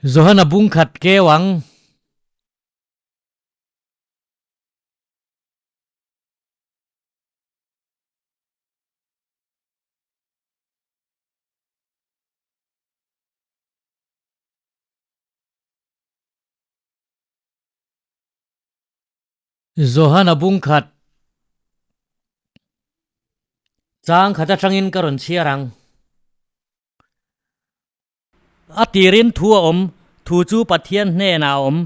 Johana bung khat keu ang. Johana bung khat chang khat atangin ka rawn chhiar ang. A tirin thu a awm, thu chu Pathian hnenah a awm,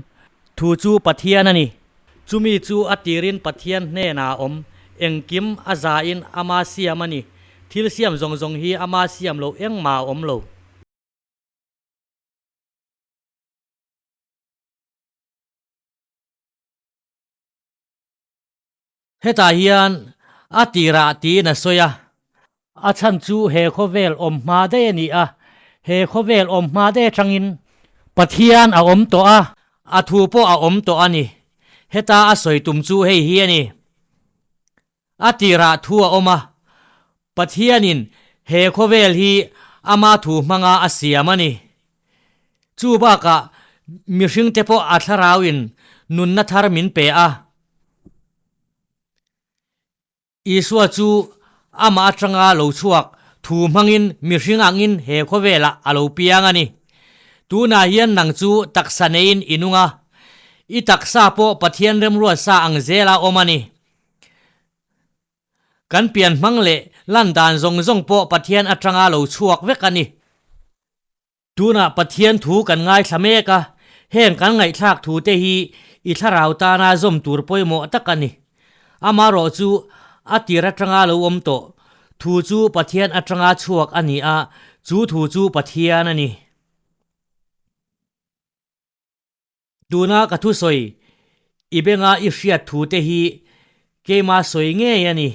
thu chu Pathian a ni. Chumi chu a tirin Pathian hnenah a awm, engkim a zain ama siam a ni, thil siam zawng zawng hi ama siam loh engmah a awm lo. Hetah hian a tirah tiin a sawi a. A chhan chu he khawvel awm hma daih a ni a, he khawvel awm hma daih atangin Pathian a awm tawh a, a thu pawh a awm tawh a ni. Heta a sawi tum chu hei hi a ni. A tirah thu a awm a, Pathianin he khawvel hi ama thu hmanga a siam a ni. Chu bakah mihringte pawh a thlarauin nunna thar min pe a. Isua chu amah atanga lo chhuak thu hmangin mihring angin he khawvelah a lo piang a ni. Tunah hian nang chu taksa neiin i nung a, i taksa pawh Pathian remruatsa ang zela awm a ni. Kan pian hmang leh lan dan zawng zawng pawh Pathian atanga lo chhuak vek a ni. Tunah Pathian thu kan ngaithla mek a, heng kan ngaihthlak thu te hi i thlarau tana zawm tur pawimawh tak a ni. Amaherawh chu a tir atanga lo awm tawh thu chu Pathian atanga chhuak a ni a, chu thu chu Pathian a ni. Tuna ka thusawi i benga i hriat thu te hi keima sawi ngei a ni.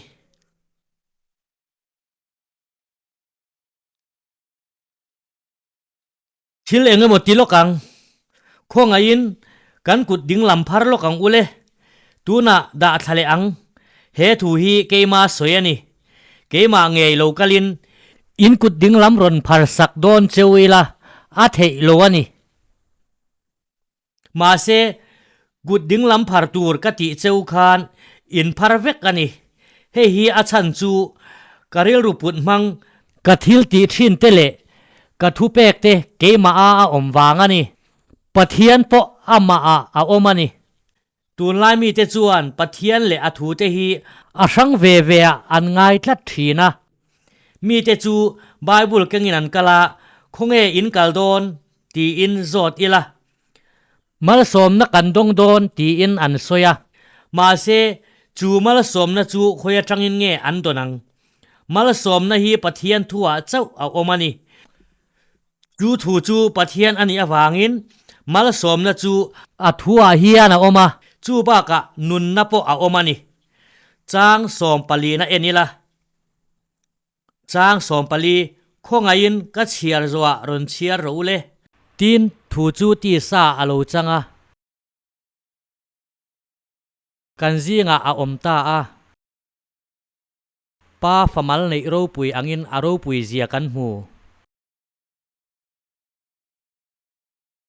Thil eng emaw ti lawk ang. Khawngaihin kan kut ding lam phar lawk ang ule. Tunah dah thla leh ang. He thu hi keima sawi a ni. Keimah ngei lo kalin in kut ding lam rawn phar sak dawn cheu ila a theih lo a ni. Mahse, kut dinglam phar tur ka tih cheu khan in phar vek a ni. Hei hi a chhan chu ka rilru put hmang, ka thil tih thin te leh ka thu pek te keimah a a awm vang a ni. Pathian pawh amah ah a awm a ni. Tunlai mite chuan Pathian leh a thute hi a hrang ve ve ah an ngai tlat thin a. Mite chu Bible kengin an kal a, khawnge in kal dawn tiin zawt ila. Malsawmna kan dawng dawn tiin an sawi a. Mahse, chu malsawmna chu khawi atangin nge an dawn ang? Malsawmna hi Pathian thuah chauh a awm a ni. Chu thu chu Pathian a nih avangin malsawmna chu a thuah hian a awm a, chu bakah nunna pawh a awm a ni. Chang sawmpalina en ila. Chang 14, Khawngaihin ka chhiar zawhah rawn chhiar rawh u le. Tin, thu chu tisa a lo chang a. Kan zingah a awm ta a. Pa famal neih ropui angin a ropui zia kan hmu.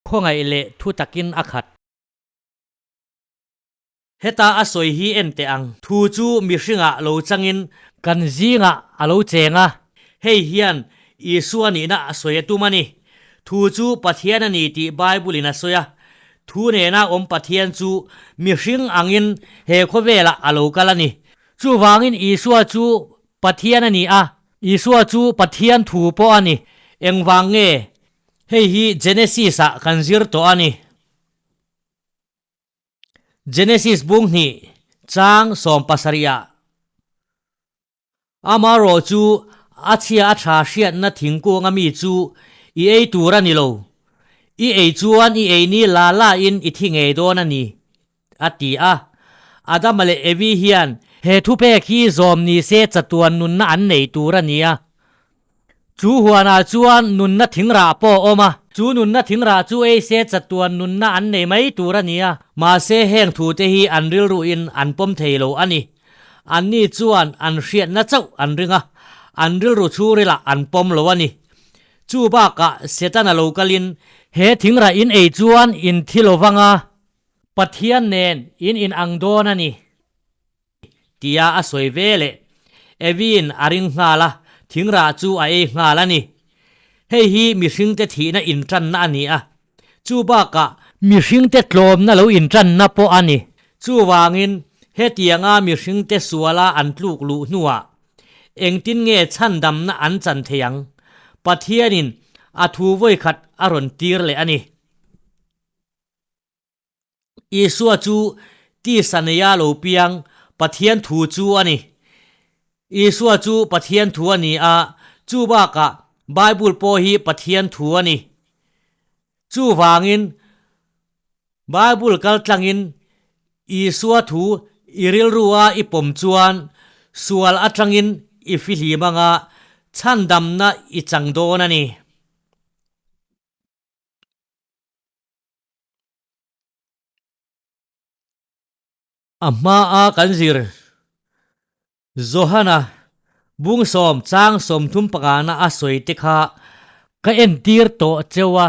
Khawngaih leh thu takin a khat. Heta a sawi hi en teh ang. Thu chu mihringah lo changin. Kan zingah a lo cheng a. Hei hian Isua nihna a sawi a tum a ni. Thu chu Pathian a ni tih Bible-in a sawi a. Thu nena awm Pathian chu mihring angin he khawvelah a lo kal a ni. Chuvangin Isua chu Pathian a ni a, Isua chu Pathian thu pawh a ni. Engvang nge? Hei hi Genesis-ah kan zir tawh a ni. Genesis bung hnih chang 70-ah Amaherawh chu a chhia a tha hriatna thingkung a mi chu i ei tur a ni lo. I ei chuan i ei ni la lain i thi ngei dawn a ni. A ti a. Adama leh Evi hian he thupek hi zawm ni se chatuan nunna an nei tur a ni a. Chu huanah chuan nunna thingrah pawh a awm a. Chu nunna thingrah chu ei se chatuan nunna an nei mai tur a ni a. Mahse heng thute hi an rilruin an pawm thei lo a ni. Anni chuan an hriatna chauh an ring a, an rilru chhungrilah an pawm lo a ni. Chu bakah Setana lo kalin He thingrah in ei chuan in thi lo vang a, Pathian nen in inang dawn a ni. Tia a sawi ve leh Evi'n a ring nghal a, thingrah chu a ei nghal a ni. Hei hi mihringte thihna intanna a ni a, chu bakah mihringte tlawmna lo intanna pawh a ni. Chuvangin hetianga mihringte suala an tluk luh hnuah engtin nge chhandamna an chan thei ang? Pathianin a thu vawikhat a rawn tir leh a ni. Isua chu tisa neia lo piang Pathian thu chu a ni. Isua chu Pathian thu a ni a, chu bakah Bible pawh hi Pathian thu a ni. Chuvangin Bible kaltlangin Isua thu i rilrua i pawm chuan sual atangin i fihlim anga chhandamna i chang dawn a ni. A hmaa kan zir Johana bungsawm chang 30 pakana a sawi te kha ka entir tawh cheu a.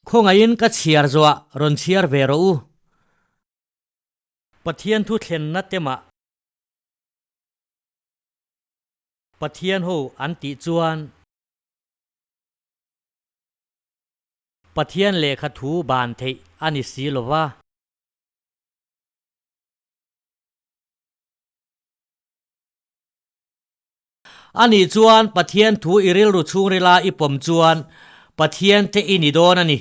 Khawngaihin ka chhiar zawh rawn chhiar ve rawh u. Pathian thu thlenna temah. Pathian ho an tih chuan. Pathian lehkha thu ban theih a ni si lo va. A nih chuan Pathian thu i rilru chhungrila i pawm chuan Pathian te i ni dawn a ni.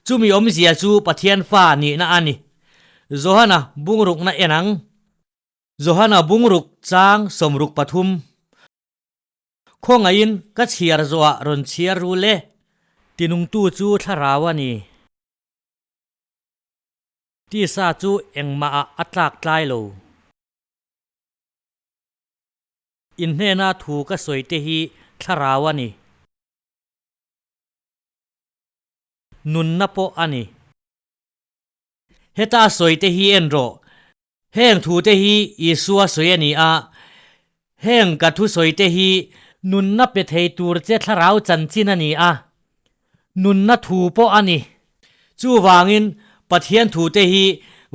Chumi awmzia chu Pathian fa nihna a ni. Johana bungrukna en ang. Johana bungruk chang 63. Khawngaihin ka chhiar zawhah rawn chhiar ru le. Tinungtu chu thlarau a ni. Tisa chu engmahah a tlak tlai lo. In hnena thu ka sawi te hi thlarau a ni. Nunna pawh a ni. Heta sawi te hi en rawh. Heng thu te hi Isua sawi a ni a, heng ka thu sawi te hi nunna pe thei tur che thlarau chanchin a ni a, nunna thu pawh a ni. Chuvangin Pathian thu te hi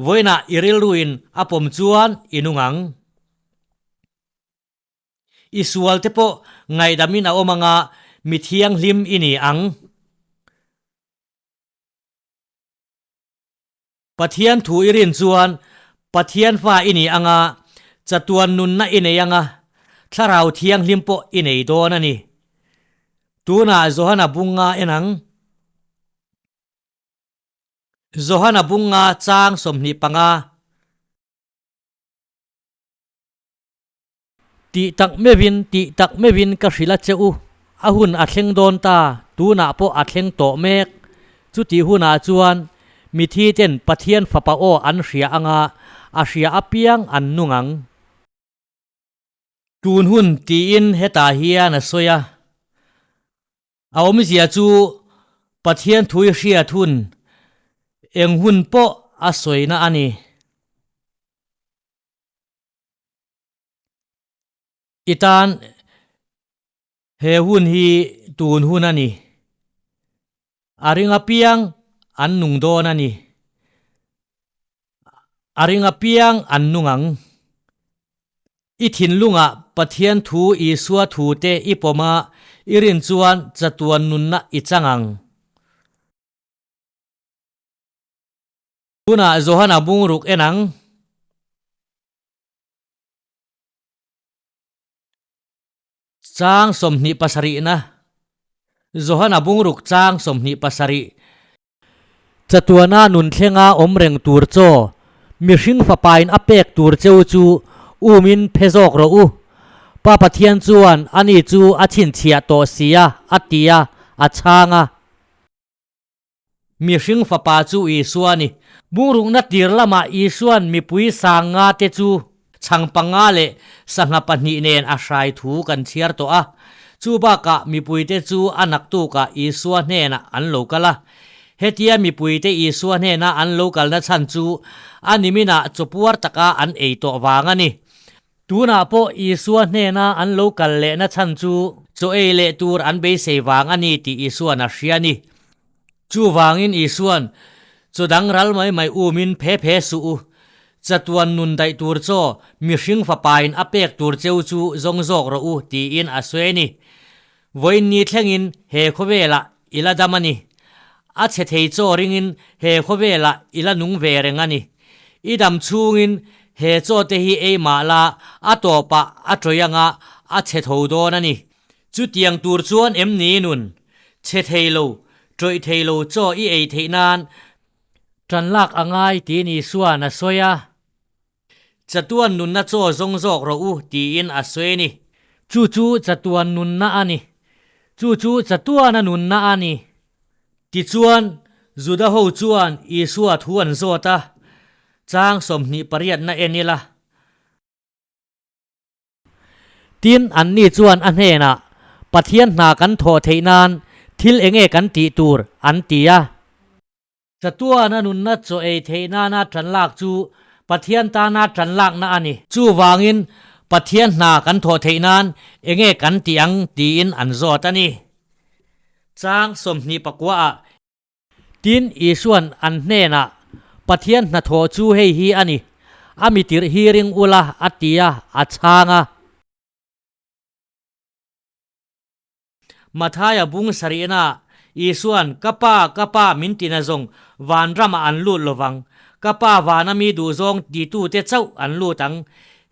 vawiinah i rilruin a pawm chuan i nung ang. I sual te pawh ngaihdamin a awm anga mi thianghlim i ni ang. Pathian thu i rin chuan Pathian fa i ni anga, chatuan nunna i nei anga, Thlarau Thianghlim pawh i nei dawn a ni. Tunah Johana bunga en ang. Johana bunga chang 25. Tih tak meuhin, tih tak meuhin ka hrilh a che u. A hun a thleng dawn ta, tunah pawh a thleng tawh mek. Chutih hunah chuan mithi ten Pathian fapa aw an hria anga a hria apiang an nung ang. Tun hun tiin hetah hian a sawi a. A awmzia chu Pathian thu i hriat hun eng hun pawh a sawina a ni. I tan he hun hi tun hun a ni. A ring apiang an nung dawn a ni. A ring apiang an nung ang. I thinlungah Pathian thu Isua thu te i pawm a, i rin chuan chatuan nunna i chang ang. Tunah Johana bungruk en ang. Chang 27 na. Johana bungruk chang 27. Chatuana nun thlenga awm reng tur chaw, mihring fapain a pek tur cheu chu umin phe zawk rawh u. Pa Pathian chuan ani chu a chhinchhiah tawh sia a ti a, a chhang a. Mihring fapa chu Isua a ni. Bungrukna tir lamah Isua'n mipui sanga te chu chhang panga leh sangha pahnih nen a hrai thu kan chhiar tawh a. Chu bakah mipuite chu a naktukah Isua hnenah an lo kal a. Hetia mipuite Isua hnena an lo kalna chhan chu a niminah chawpuar taka an ei tawh vang a ni. Tunah pawh Isua hnena an lo kal lehna chhan chu. Chaw ei leh tur an beisei vang a ni tih Isua'n a hria a ni. Chuvangin Isua'n, Chaw dang ral mai mai umin phe phe suh u. Chatuan nun daih tur chaw mihring fapain a pek tur cheu chu zawng zawk rawh u, tiin a sawi a ni. Vawiin ni thlengin he khawvelah i la dam a ni. A chhe thei chaw ringin he khawvelah i la nung ve reng a ni. I dam chhungin he chaw te hi ei mah la a tawpah a tawih anga a chhe tho dawn a ni. Chutiang tur chuan em ni nun? Chhe thei lo, tawih thei lo chaw i ei theih nan tan lak a ngai tiin Isua'n a sawi a. Chatuan nunna chaw zawng zawk rawh u tiin a sawi a ni. Chu chu chatuan nunna a ni. Chu chu chatuana nunna a ni. Tichuan, Juda ho chuan Isua thu an zawt a, Chang 28 na en ila. Tin, anni chuan a hnenah, Pathian hna kan thawh theih nan thil eng nge kan tih tur? an ti a. Chatuana nunna chaw ei theih nana ṭan lak chu Pathian tana ṭan lakna a ni. Chuvangin, Pathian hna kan thawh theih nan eng nge kan tih ang? tiin an zawt a ni. Chang 29 ah Tin, Isua'n an hnenah, Pathian hnathawh chu hei hi a ni, a mi tirh hi ring ula, a ti a, a chhang a. Mathaia bung sarihna, Isua'n, Ka Pa, ka Pa, min tina zawng van ramah an lut lovang. Ka Pa vana mi duhzawng titute chauh an lut ang.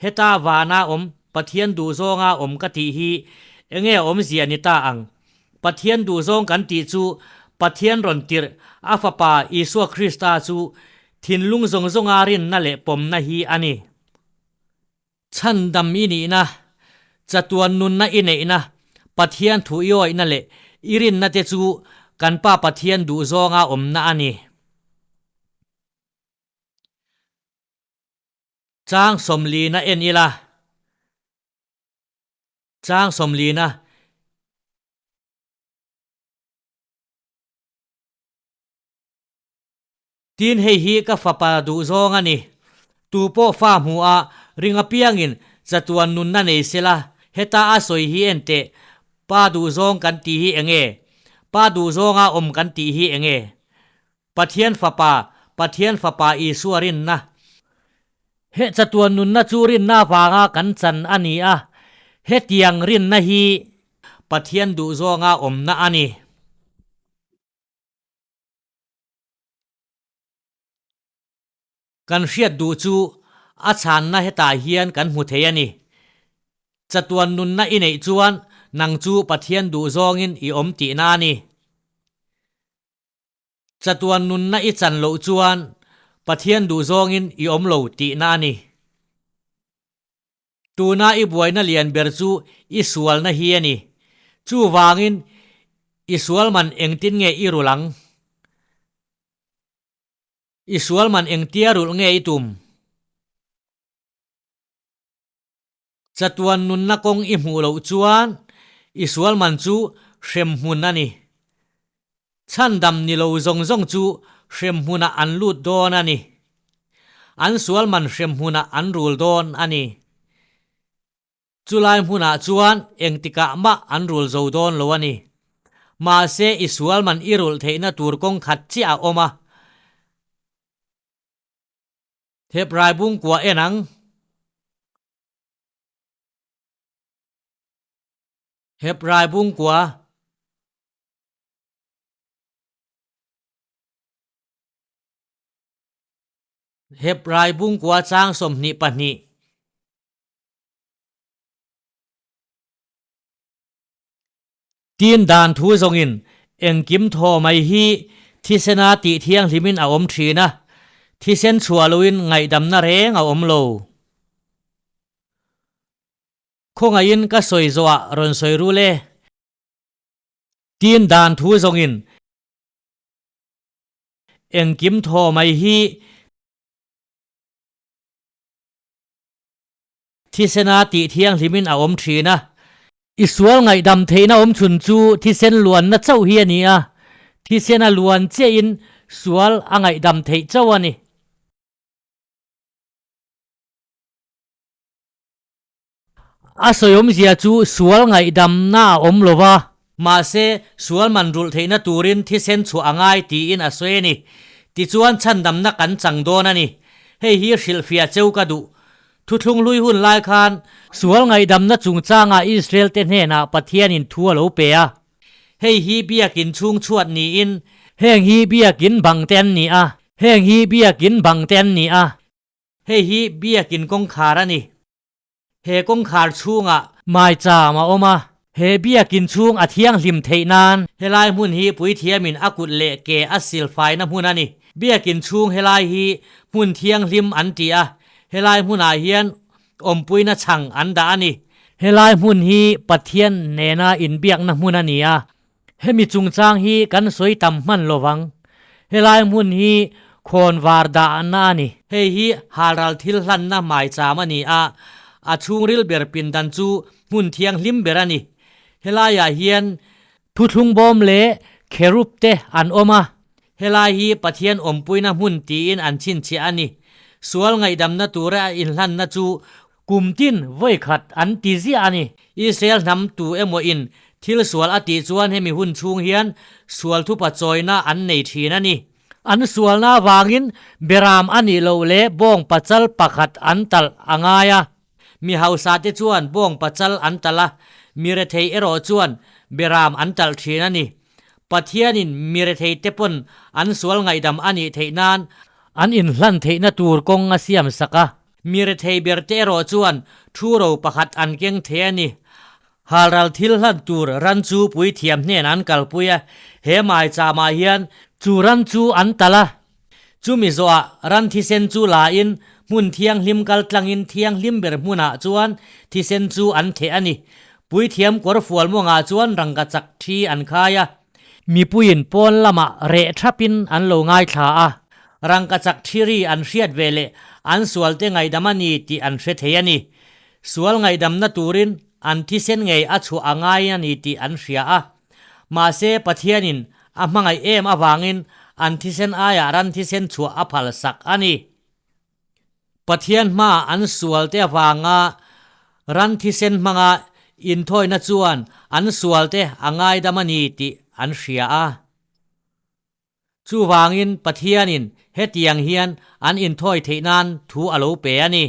Heta vana awm, Pathian duhzawnga awm ka tih hi enge awmzia ni ta ang? Pathian duhzawng kan tih chu Pathian rawn tirh a Fapa Isua Krista chu thinlung zawng zawnga rinna leh pawmna hi a ni. Chhandam i nihna, chatuan nunna i neihna, Pathian thu i awihna leh i rinna te chu kan Pa Pathian duhzawnga awmna a ni. Chang sawmlina en ila. Chang sawmlina. Tin hei hi ka fapa duhzawng a ni. Tu pawh fa hmu a, ring apiangin chatuan nunna nei sela, heta a sawi hi en teh, Pa duhzawng kan tih hi enge? Pa duhzawnga awm kan tih hi enge? Pathian Fapa, Pathian Fapa Isua rinna. He chatuan nunna chu rinna avanga kan chan a ni a, hetiang rinna hi Pathian duhzawnga awmna a ni. Kan hriat duh chu a chhanna hetah hian kan hmu thei a ni. Chatuan nunna i neih chuan nang chu Pathian duhzawngin i awm tihna a ni. Chatuan nunna i chan loh chuan Pathian duhzawngin i awm lo tihna a ni. Tuna i buaina lian ber chu i sualna hi a ni. Chuvangin i sual man engtin nge i rulh ang? I sual man engtia rulh nge i tum? Chatuan nunna kawng i hmuh loh chuan i sual man chu hremhmun a ni. Chhandam ni lo zawng zawng chu hremhmunah an lut dawn a ni. An sual man hremhmunah an rul dawn a ni. Chulai hmunah chuan engtikah mah an rul zo dawn lo a ni. Mahse i sual man i rulh theihna tur kawng khat chiah a awm a. Hebrai bungkua en ang. Hebrai bungkua. Hebrai bungkua chang 22. Tin dan thu zawngin engkim thaw mai hi thisena tih thianghlimin a awm thin a, thisen chhuah loin ngaihdamna reng a awm lo. Khawngaihin ka sawi zawhah rawn sawi rul e. Tin dan thu zawngin engkim thaw mai hi Thisena tih thianghlimin a awm thin a. I sual ngaihdam theihna awm chhun chu thisen luanna chauh hi a ni a, thisena luan chiahin sual a ngaihdam theih chauh a ni. A sawi awmzia chu sual ngaihdamna a awm lo va. Mahse, sual man rulh theihna turin thisen chhuah a ngai tiin a sawi a ni. Tichuan chhandamna kan chang dawn a ni. Hei hi hrilhfiah cheu ka duh. Thuthlung hlui hun lai khan sual ngaihdamna chungchangah Israel-te hnenah Pathianin thu a lo pe a. Hei hi biakin chhung chhuat niin heng hi biakin bangte an ni a. Heng hi biakin bangte an ni a. Hei hi biakin kawngkhar a ni. He kawngkhar chhungah maicham a awm a. He biakin chhung a thianghlim theih nan helai hmun hi puithiamin a kut leh ke a silfaina hmun a ni. Biakin chhung helai hi hmun thianghlim an ti a, helai hmunah hian awmpuina chhang an dah a ni. Helai hmun hi Pathian nena inbiakna hmun a ni a, Hemi chungchang hi kan sawi tam hman lo vang. Helai hmun hi khawnvar dahna a ni. Hei hi halral thil hlanna hmaicham a ni a, a chhungril ber pindan chu hmun thianghlim ber a ni. Helaiah hian thuthlung bawm leh kherub te an awm a. Helai hi Pathian awmpuina hmun tiin an chhinchhiah a ni. Sual ngaihdamna tura a inhlanna chu Kum tin vawi khat an ti ziah a ni. Israel hnam tu emaw in thil sual a tih chuan hemi hun chhung hian sual thupa chawina an nei thin a ni. An sualna avangin beram a nih loh leh bawng pachal pakhat an talh a ngai a. Mi hausa te chuan bawng pachal an talh a, mi rethei erawh chuan beram an talh thin a ni. Pathianin mi rethei te pawn an sual ngaihdam a nih theih nan an inhlan theihna tur kawng a siam sak a. Mi rethei ber te erawh chuan thu ro pakhat an keng thei a ni. Halral thil hlan tur ran chu puithiam hnen an kalpui a, he maicham ah hian chu ran chu an talh a. Chumi zawhah ran thisen chu la in hmun thianghlim kal tlangin thianghlim ber hmunah chuan thisen chu an theh a ni. Puithiam kawr fual mawngah chuan rangkachak thi an khai a. Mipuiin pawn lamah reh thapin an lo ngaithla a, rangkachak thiri an hriat ve leh an sualte ngaihdam a ni tih an hre thei a ni. Sual ngaihdamna turin an thisen ngei a chhuah a ngai a ni tih an hria a. Mahse, Pathianin a hmangaih em avangin an thisen aiah ran thisen chhuah a phalsak a ni. Pathian hmaah an sualte avanga ran thisen hmanga inthawina chuan an sualte a ngaidam a ni tih an hria a. Chuvangin Pathianin hetiang hian an inthawi theih nan thu a lo pe a ni.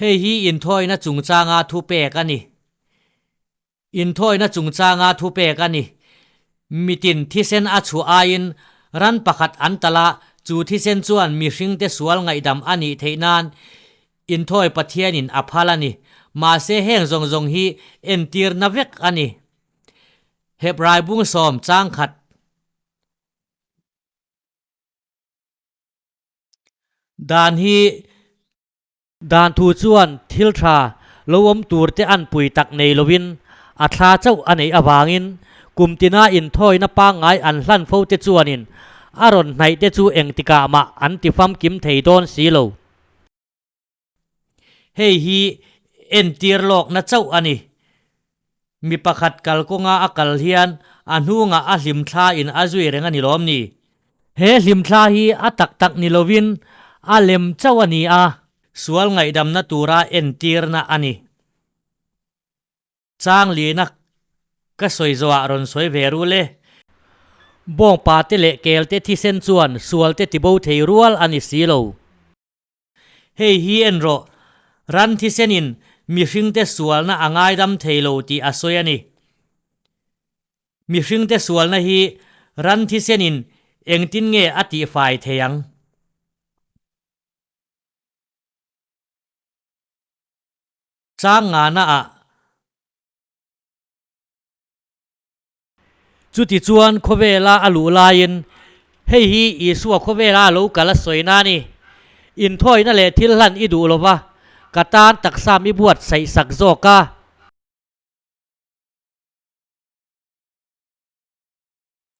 Hei hi inthawina chungchanga thupek a ni. Inthawina chungchanga thupek a ni. Mitin thisen a chhuah aiin ran pakhat an talh a, chu thisen chuan mihringte sual ngaihdam a nih theih nan inthawi Pathianin a phal a ni. Mahse heng zawng zawng hi entirna vek a ni. Hebrai bungsawm changkhat. Dan hi. Dan thu chuan thil tha lo awm tur te an pui tak nei loin a thla chauh a neih avangin kum tina inthawina pangngai an hlan fo te chuanin a rawn hnaih te chu engtikah mah an ti famkim thei dawn si lo. Hei hi entir lawkna chauh a ni. Mi pakhat kalkawnga a kal hian a hnungah a hlimthla in a zui reng a ni lawm ni? He hlimthla hi a tak tak ni lovin a lem chauh a ni a. Sual ngaihdamna tura entirna a ni. Changlina ka sawi zawhah rawn sawi ve rul e. Bawngpa te leh kel te thisen chuan sual te tibo thei rual a ni si lo. Hei hi en rawh, ran thisenin mihringte sualna a ngaidam thei lo tih a sawi a ni. Mihringte sualna hi ran thisenin engtin nge a tihfai thei ang? Chang ngana ah. Chutichuan khawvela a luh laiin, Hei hi Isua khawvela a lo kal a sawi na ni. Inthawina leh thil hlan i duh lova, ka tan taksa mi buatsaih sak zawk a.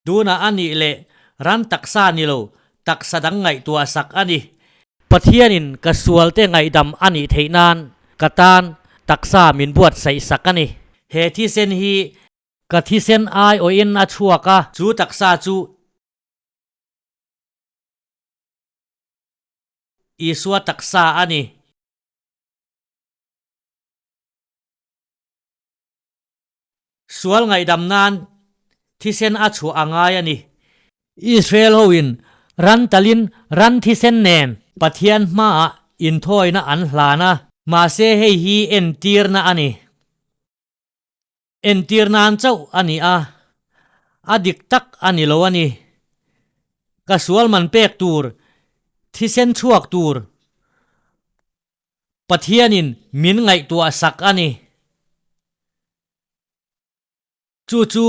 Tunah a nih leh ran taksa ni lo, taksa dang ngaihtuah sak a ni. Pathianin ka sualte ngaihdam a nih theih nan ka tan taksa min buatsaih sak a ni. He thisen hi Ka thisen aiawhin a chhuak a. Chu taksa chu Isua taksa a ni. Sual ngaihdam nan thisen a chhuah a ngai a ni. Israel hoin ran talin ran thisen nen Pathian hmaah inthawina an hlan a. Mahse hei hi entirna a ni. Entir nan chauh a ni a, a dik tak a ni lo a ni. Ka sual man pek tur, thisen chhuak tur Pathianin min ngaihtuah sak a ni. Chu chu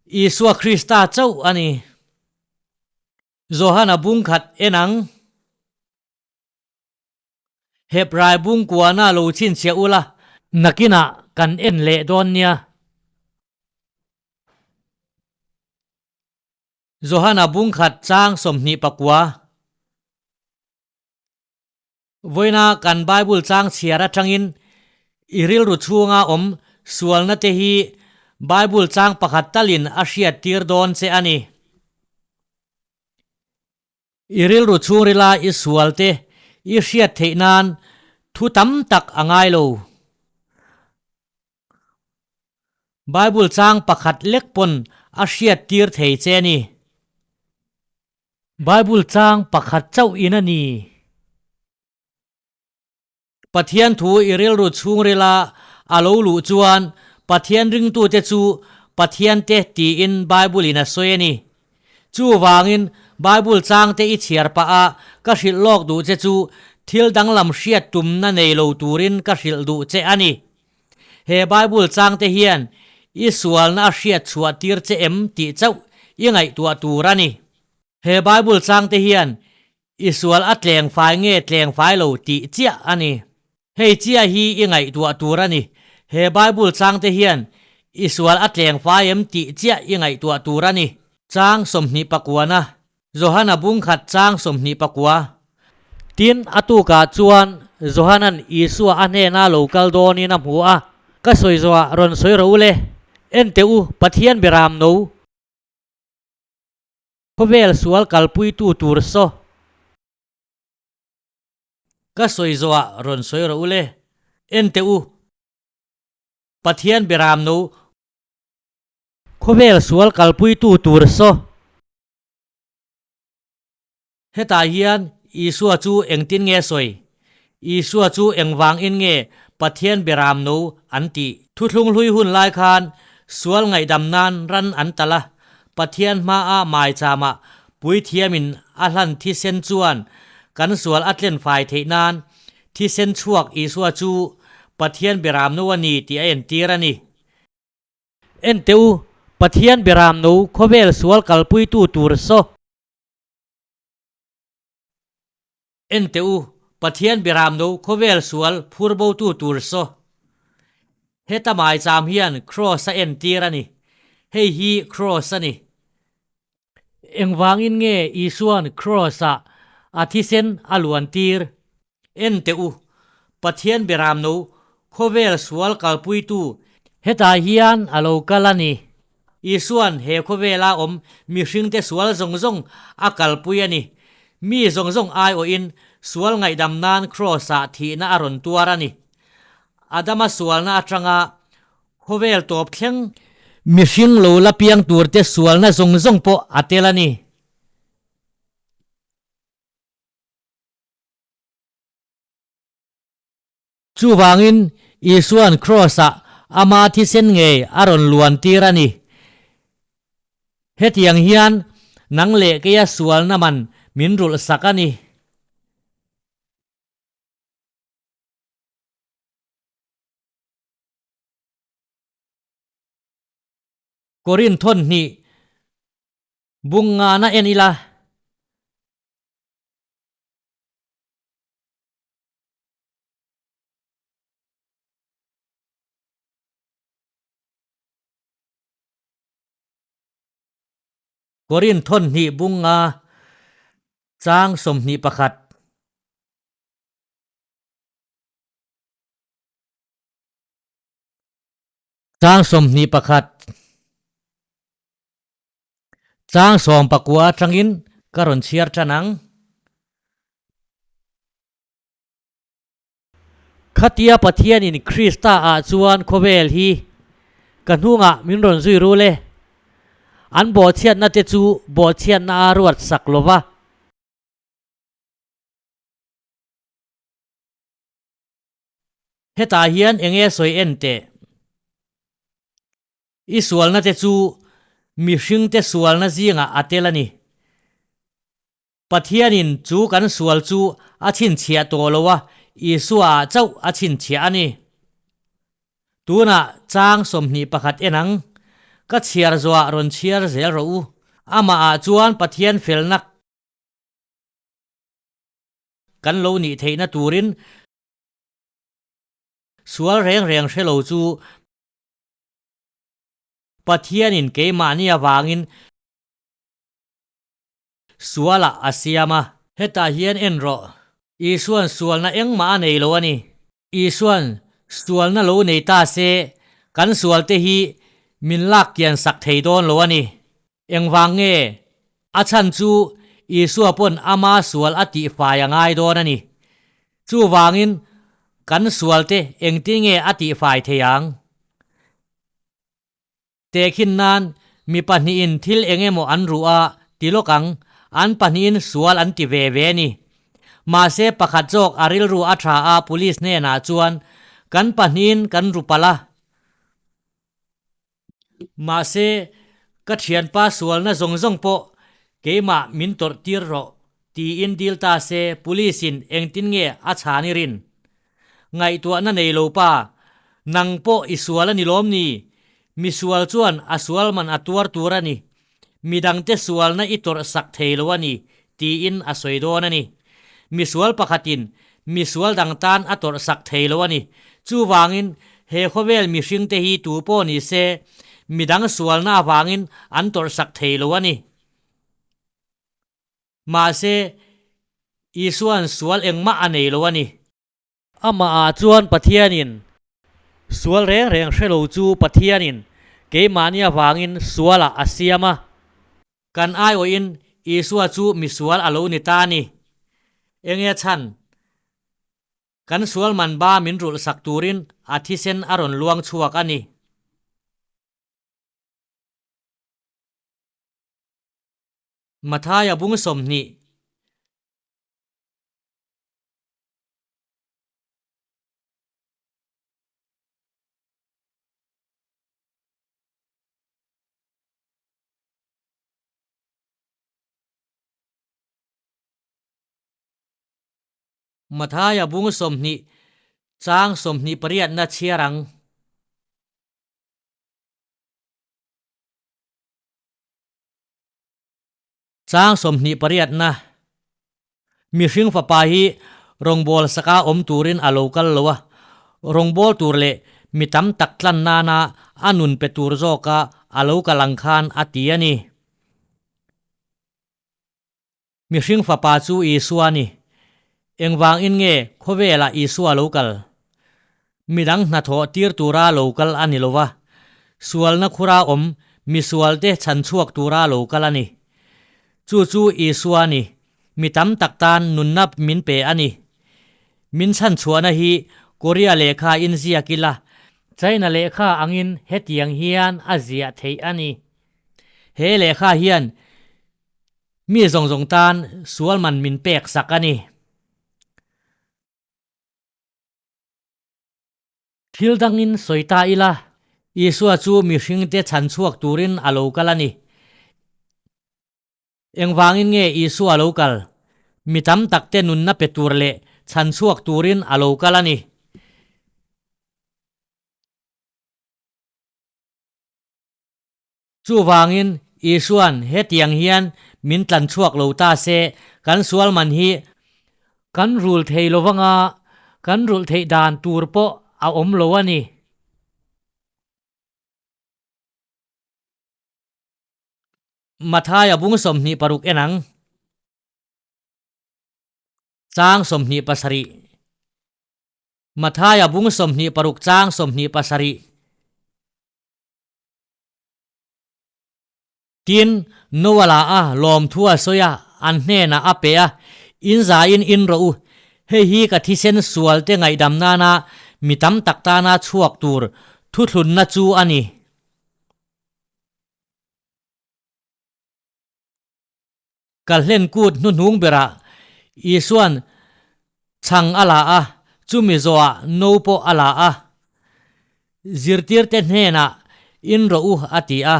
Isua Krista chauh a ni. Johana bungkhat en ang. Hebrai bungkuana lo chhinchhiah ula, nakinah kan en leh dawn nia. Johana bungkhat chang 24. Vawiina kan Bible chang chhiar atangin i rilru chhunga awm sualna te hi Bible chang pakhat talin a hriattir dawn che a ni. I rilru chhungrila i sual te i hriat theih nan thu tam tak a ngai lo. Bible chang pakhat lek pawn a hriattir thei che a ni. Bible chang pakhat chauh in a ni. Pathian thu i rilru chhungrila a lo luh chuan Pathian ringtute chu Pathiante tiin Bible-in a sawi a ni. Chuvangin Bible changte i chhiar pah a, ka hrilh lawk duh che chu thil danglam hriat tumna nei lo turin ka hrilh duh che a ni. He Bible changte hian i sualna a hriat chhuah tir che em tih chauh i ngaihtuah tur a ni. He Bible changte hian i sual a tleng fai nge tleng fai lo tih chiah a ni. Hei chiah hi i ngaihtuah tur a ni. He Bible changte hian i sual a tleng fai em tih chiah i ngaihtuah tur a ni. Chang 29a, Johana bungkhat chang 29. Tin, a tukah chuan Johanan Isua a hnena lo kal dawnin a hmu a, Ka sawi zawhah rawn sawi rawh u le, en teh u, Pathian beram no. Khawvel sual kalpuitu tur saw. Ka sawi zawhah rawn sawi rawh u le. En teh u, Pathian beram no. Khawvel sual kalpuitu tur saw. Hetah hian Isua chu engtin nge sawi? Isua chu engvangin nge Pathian beram no an tih? Thuthlung hlui hun lai khan sual ngaihdam nan ran an tal a, Pathian hmaa maichama puithiamin a hlan thisen chuan kan sual a tlen fai theih nan thisen chhuak Isua chu Pathian beram no a ni tih a entir a ni. En teh u, Pathian beram no khawvel sual kalpuitu tur saw. En teh u, Pathian beram no khawvel sual phur botu tur saw. Heta maicham hian kraws a entir a ni. Hei hi kraws a ni. Engvangin nge Isua'n kraws-ah a thisen a luantir? En teh u, Pathian beram no khawvel sual kalpuitu hetah hian a lo kal a ni. Isua'n he khawvela awm mihringte sual zawng zawng a kalpui a ni. Mi zawng zawng aiawhin sual ngaihdam nan kraws-ah thihna a rawn tuar a ni. Adama sualna atanga khawvel tawp thleng mihring lo la piang turte sualna zawng zawng pawh a tel a ni. Chuvangin, Isua'n Kraws-ah ama thisen ngei a rawn luantir a ni. Hetiang hian nang leh keia sualna man min rulh sak a ni. Korin thawn hnih bung ngana en ila. Korin thawn hnih bung nga chang 21. Chang 21. Chang 19 atangin ka rawn chhiar tan ang. Khatia Pathianin Krista ah chuan khawvel hi Ka hnungah min rawn zui rul e. An bawhchhiatna te chu bawhchhiatna a ruat sak lo va. Hetah hian eng nge sawi en teh? I sualna te chu mihringte sualna zingah a tel a ni. Pathianin chu kan sual chu a chhinchhiah tawh lo a, Isua-ah chauh a chhinchhiah a ni. Tunah chang 21 en ang, ka chhiar zawhah rawn chhiar zel rawh u. Amahah chuan Pathian felna kan lo nih theihna turin sual reng reng hre lo chu Pathianin keimahni avangin sualah a siam a. Hetah hian en rawh, Isua'n sualna engmah a nei lo a ni. Isua'n sualna lo nei ta se, kan sualte hi min lak kian sak thei dawn lo a ni. Engvang nge? A chhan chu Isua pawn ama sual a tihfai a ngai dawn a ni. Chuvangin kan sualte engtin nge a tihfai thei ang? Tehkhin nan, mi pahnihin thil eng emaw an ruh a, ti lawk ang, an pahnihin sual an ti ve ve a ni. Mahse pakhat zawk a rilru a tha a police hnenah chuan, Kan pahnihin kan ru palh a. Mahse ka thianpa sualna zawng zawng pawh keimah min tawrh tir rawh, tiin dil ta se police in engtin nge a chhan i rin? Ngaihtuahna nei lo pa, nang pawh i sual a ni lawm ni? Mi sual chuan a sual man a tuar tur a ni. Mi dangte sualna i tawrh sak thei lo a ni, tiin a sawi dawn a ni. Mi sual pakhatin mi sual dang tan a tawrh sak thei lo a ni. Chuvangin, he khawvel mihringte hi tu pawh ni se, mi dang sualna avangin an tawrh sak thei lo a ni. Mahse, Isua'n sual engmah a nei lo a ni. Amahah chuan Pathianin sual reng reng hre lo chu Pathianin keimahni avangin sualah a siam a. Kan aiawhin Isua chu misual a lo ni ta a ni. Enge chhan? Kan sual man ba min rulhsak turin a thisen a rawn luang chhuak a ni. Mathaia bung 20. Mathaia bung 20 chang 28 na chhiar ang. Chang 28 na mihring fapa hi rawngbâwl saka awm turin a lo kal lo a, rawngbâwl tur leh mi tam tak tlan nana a nun pe tur zawka a lo kal ang khan a ti a ni. Mihring fapa chu Isua a ni. Engvangin nge khawvelah Isua lo kal? Midang hnathawh tir tura lo kal a ni lo va, sualna khura awm misualte chhanchhuak tura lo kal a ni. Chu chu Isua a ni, mi tam tak tan nunna min pe a ni. Min chhanchhuahna hi Korea lehkha in ziak ila, China lehkha angin hetiang hian a ziah theih a ni. He lehkha hian mi zawng zawng tan sual man min pek sak a ni. Thil dangin sawi ta ila, Isua chu mihringte chhan chhuak turin a lo kal a ni. Engvangin nge Isua a lo kal? Mi tam takte nunna pe tur leh chhan chhuak turin a lo kal a ni. Chuvangin, Isua'n hetiang hian min tlan chhuak lo ta se, kan sual man hi kan rul thei lo vanga, kan rulh theih dan tur pawh a awm lo a ni. Mathaia bung 26 en ang. Chang 27. Mathaia bung 26 chang 27. Tin, Noah la a lawmthu a sawi a, an hnenah a pe a, In zaiin in rawh u, hei hi ka thisen sualte ngaihdam nana mi tam tak tana chhuak tur thuthlunna chu a ni. Kalhlen kut hnuhnung berah Isua'n chhang a la a, chumi zawhah no pawh a la a. Zirtirte hnenah in rawh u a ti a.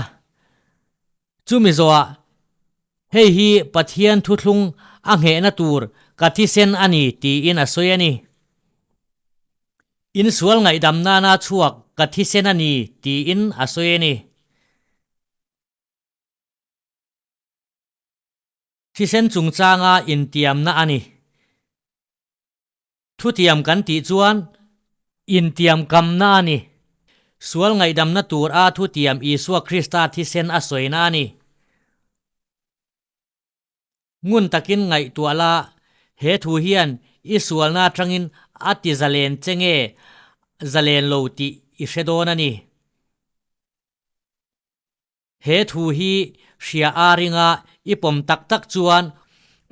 Chumi zawhah hei hi Pathian thuthlung a nghehna tur ka thisen a ni tiin a sawi a ni. In sual ngaihdam nana chhuak ka thisen a ni tiin a sawi a ni. Thisen chungchanga intiamna a ni. Thutiam kan tih chuan intiam kamna a ni. Sual ngaihdamna tur a thutiam Isua Krista thisen a sawina a ni. Ngun takin ngaihtuah la, he thu hian i sualna atangin a ti zalen che nge zalen lo tih i hre dawn a ni. He thu hi hria a ringa i pawm tak tak chuan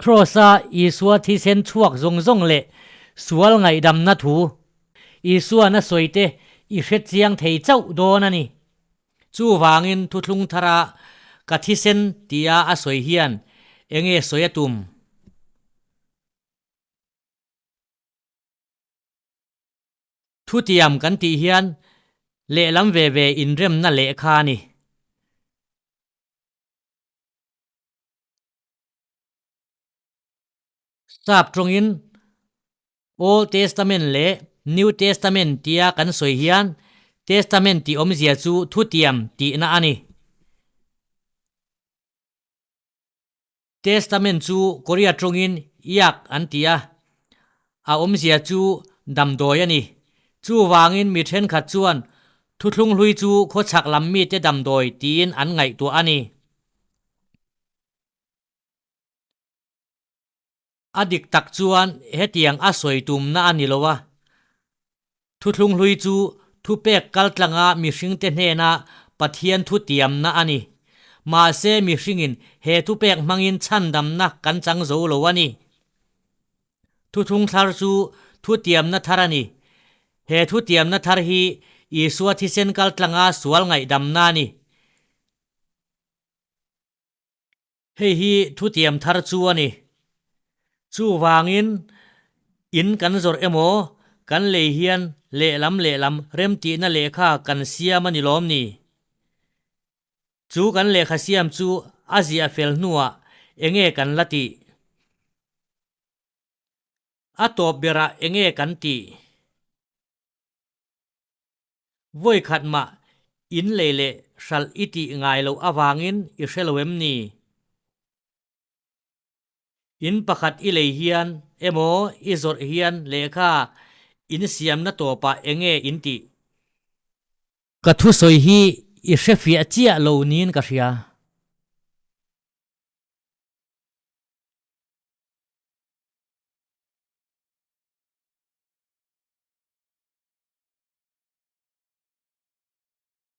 Kraws-a Isua thisen chhuak zawng zawng leh sual ngaihdamna thu Isua'n a sawi te i hre chiang thei chauh dawn a ni. Chuvangin thuthlung thara ka thisen tia a sawi hian enge sawi a tum? Thutiam kan tih hian lehlam ve ve inremna lehkha a ni. Sap tawngin Old Testament leh New Testament tia kan sawi hian Testament tih awmzia chu thutiam tihna a ni. Testament chu Korea tawngin Yak an ti a, a awmzia chu damdawi a ni. Chuvangin mi thenkhat chuan thuthlung hlui chu khawchhak lam mite damdawi tiin an ngaihtuah a ni. A dik tak chuan hetiang a sawi tumna a ni lo a. Thuthlung hlui chu thupek kaltlanga mihringte hnena Pathian thu tiamna a ni. Mahse mihringin he thupek hmangin chhandamna kan chang zo lo a ni. Thuthlung thlar chu thu tiamna thar a ni. He thu tiamna thar hi Isua thisen kaltlanga sual ngaihdamna a ni. Hei hi thutiam thar chu a ni. Chuvangin, in kan zawrh emaw, kan lei hian lehlam lehlam remtihna lehkha kan siam a ni lawm ni? Chu kan lehkha siam chu a ziah fel hnuah enge kan la tih? A tawp berah enge kan tih? Vawi khat mah in lei leh hralh i tih ngai loh avangin i hre lo em ni? In pakhat i lei hian emaw i zawrh hian lehkha in siamna tawpah enge in tih? Ka thusawi hi i hrefiah chiah lo niin ka hria.